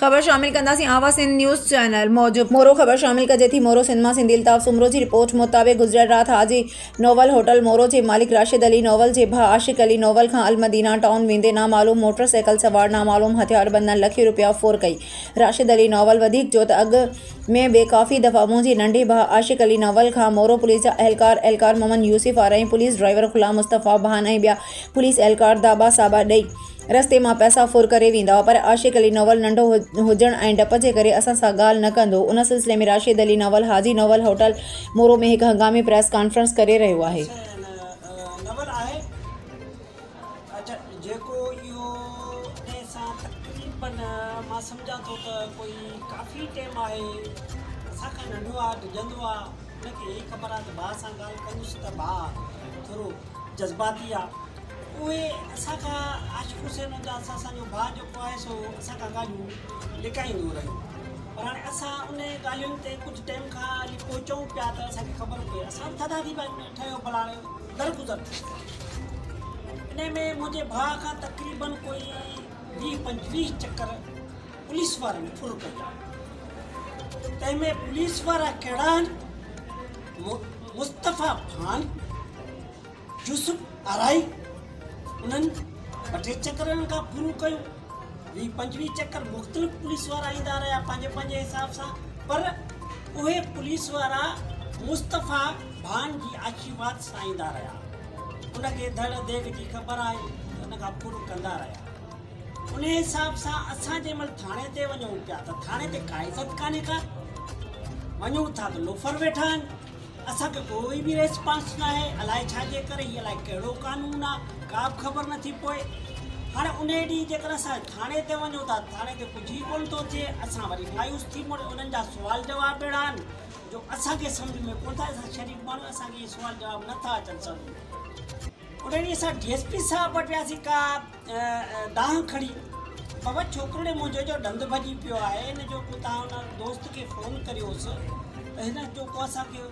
خبر شامل ڪنداسين آواز سنڌ نيوز چينل موجب مورو خبر شامل ڪجي ٿي مورو سنڌ مان سنڌي الطاف سومرو جي رپورٽ مطابق گذريل رات حاجي نوول هوٽل مورو جي مالڪ راشد علي نوول جي ڀاء عاشق علي نوول کان المدينه ٽائون ويندي نامعلوم موٽر سائيڪل سوار نامعلوم هٿياربندن لکين روپيا ڦر ڪئي راشد علي نوول وڌيڪ چيو ته اڳ ۾ به ڪافي دفعا منهنجي ننڍي ڀاء عاشق علي نوول کان مورو پوليس جا اهلڪار اهلڪار محمد يوسف آرائين پوليس ڊرائيور غلام مصطفيٰ ڀان ۽ ٻيا پوليس اهلڪار داٻا ساٻا ڏئي رستي مان پئسا ڦر ڪري ويندا هئا پر عاشق علي نول ننڍو هجڻ ۽ ڊپ جي ڪري اسان سان ڳالهه نه ڪندو هو. ان سلسلي ۾ راشد علي نول حاجي نول هوٽل مورو ۾ هڪ هنگامي پريس ڪانفرنس ڪري رهيو آهي. حسين نول آهي اچا جيڪو اهو انهي سان تقريبن مان سمجهان ٿو ته ڪوئي ڪافي ٽيم آهي اسان کان ننڍو آهي ڊڄندو آهي ان کي اهي خبر آهي ته ڀاء سان ڳالهه ڪندس ته ڀاء ٿورو جذباتي آهي اهي اسان کان عاشق حسين هوندا اسان اسان جو ڀاء جيڪو آهي سو اسان کان ڳالهيون لڪائيندو رهيو پر هاڻي اسان ان ڳالهين تي ڪجهه ٽائيم کان هلي پهچون پيا ته اسان کي خبر پئي اسان به ٿڌا ٿي پيا ٺهيو ڀلا هاڻي درگذر ٿي ان ۾ منهنجي ڀاء کان تقريبن ڪوئي 20 25 چڪر پوليس وارن ڦر ڪئي آهي تنهن ۾ پوليس وارا ڪهڙا آهن مصطفيٰ خان يوسف آرائي انهن ٻه ٽي چڪر انهن کان ڦرون ڪيون، 20 25 چڪر مختلف پوليس وارا ايندا رهيا پنهنجي پنهنجي حساب سان پر اهي پوليس وارا مصطفيٰ ڀان جي آشيرواد سان ايندا رهيا ان کي ڌڙ ديڳ جي خبر آهي ته ان کان ڦر ڪندا رهيا ان حساب سان اسان جنهن مهل ٿاڻي تي وڃون پيا ته ٿاڻي تي ڪا عزت ڪانهي ڪا وڃون ٿا ته لوفر ويٺا آهن اسان کي ڪوئي به ريسپانس ناهي الائي ڇا جي ڪري هي الائي ڪهڙو قانون آ ڪا به خبر نٿي پوي هاڻي انهي ڏينهن جيڪڏهن اسان ٿاڻي تي وڃون ٿا ٿاڻي تي ڪجهه ئي ڪونه ٿو ٿئي اسان وري مايوس ٿي مڙي انهن جا سوال جواب اهڙا آهن جو اسان کي سمجهه ۾ ڪونه ٿا اسان شريف ماڻهو اسان کي اهي سوال جواب نٿا اچن سمجهه ۾ ان ڏينهن اسان ڊي ايس پي صاحب وٽ وياسين ڪا دانهن کڻي بابا ڇوڪرڙي منهنجي جو ڏند ڀڄي پيو آهي ان جو ڪو تان ان دوست کي فون ڪريوس ته هن جو ڪو اسان کي